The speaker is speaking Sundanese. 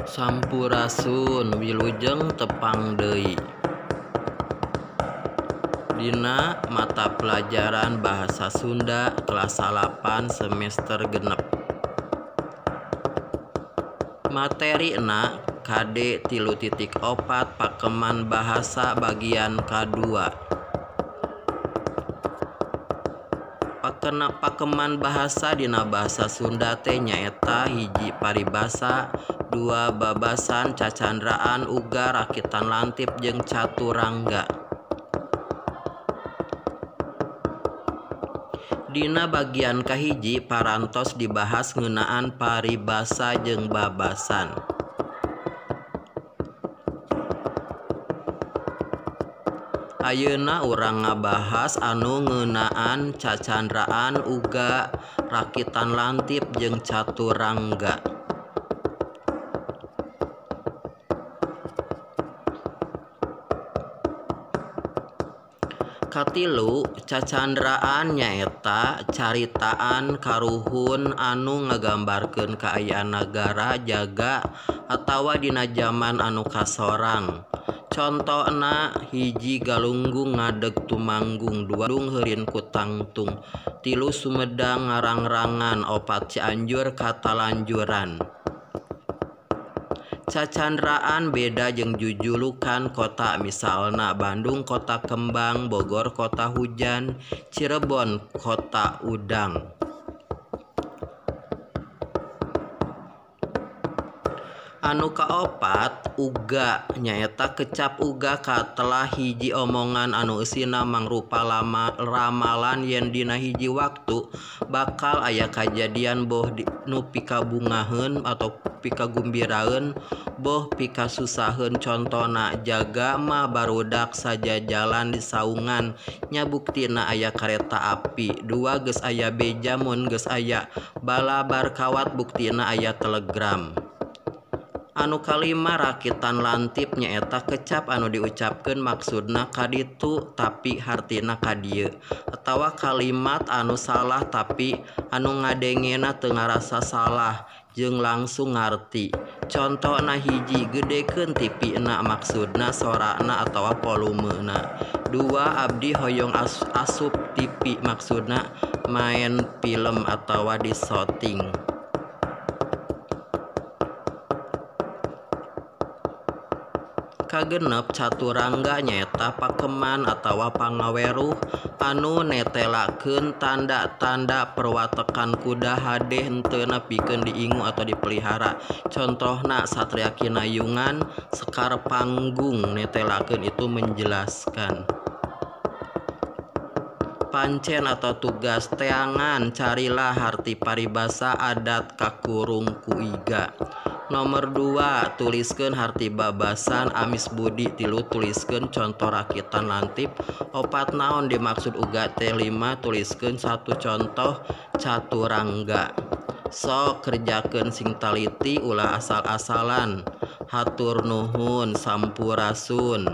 Sampurasun wilujeng tepang deui. Dina mata pelajaran Bahasa Sunda kelas 8 semester 6. Materina KD 3.4 Pakeman Bahasa bagian kadua. Pakeman bahasa dina bahasa Sunda teh nyaeta hiji paribasa, dua babasan, cacandraan, uga, rakitan lantip jeung caturangga. Dina bagian kahiji parantos dibahas ngeunaan paribasa jeung babasan. Ayeuna urang ngabahas anu ngeunaan cacandraan, uga, rakitan lantip jeung caturangga. Katilu, cacandraan nyaeta caritaan karuhun anu ngagambarkeun kaayaan nagara jaga atawa dina jaman anu kasorang. Contona hiji galunggung ngadeg tumanggung, dua Bandung heurin ku tangtung, tilu Sumedang ngarangrangan, opat Cianjur katalanjuran. Cacandraan beda jeung jujulukan kota, misalna Bandung kota kembang, Bogor kota hujan, Cirebon kota udang. Anu kaopat uga nyaeta kecap uga katelah hiji omongan anu eusina mangrupa ramalan yen dina hiji waktu bakal aya kajadian boh nu pikabungaheun atau pikagumbiraeun boh pikasusaheun. Contona jaga mah barudak sajajalan di saungan nya buktina aya kareta api, dua geus aya beja mun geus aya balabar kawat buktina aya telegram. Anu kalima rakitan lantip nyaeta kecap anu diucapkeun maksudna kaditu tapi hartina kadieu atawa kalimat anu salah tapi anu ngadengena teu ngarasa salah jeung langsung ngarti. Contona hiji gedekeun tipina maksudna sorana atawa volumena. Dua abdi hoyong asup TV maksudna maen film atawa disoting. Kagenep caturangga nyaeta pakeman atawa pangaweruh anu netelakeun tanda-tanda perwatekan kuda hade henteu pikeun diingu atau dipelihara. Contohna Satria Kinayungan, Sekar Panggung netelakeun itu menjelaskan. Pancen atau tugas teangan carilah harti paribasa adat kakurung ku iga. Nomor 2 tuliskeun harti babasan amis budi, tilu tuliskeun contoh rakitan lantip, opat naon dimaksud uga teh, 5 tuliskeun satu contoh caturangga. Sok kerjakeun sing taliti ulah asal-asalan. Hatur nuhun sampurasun.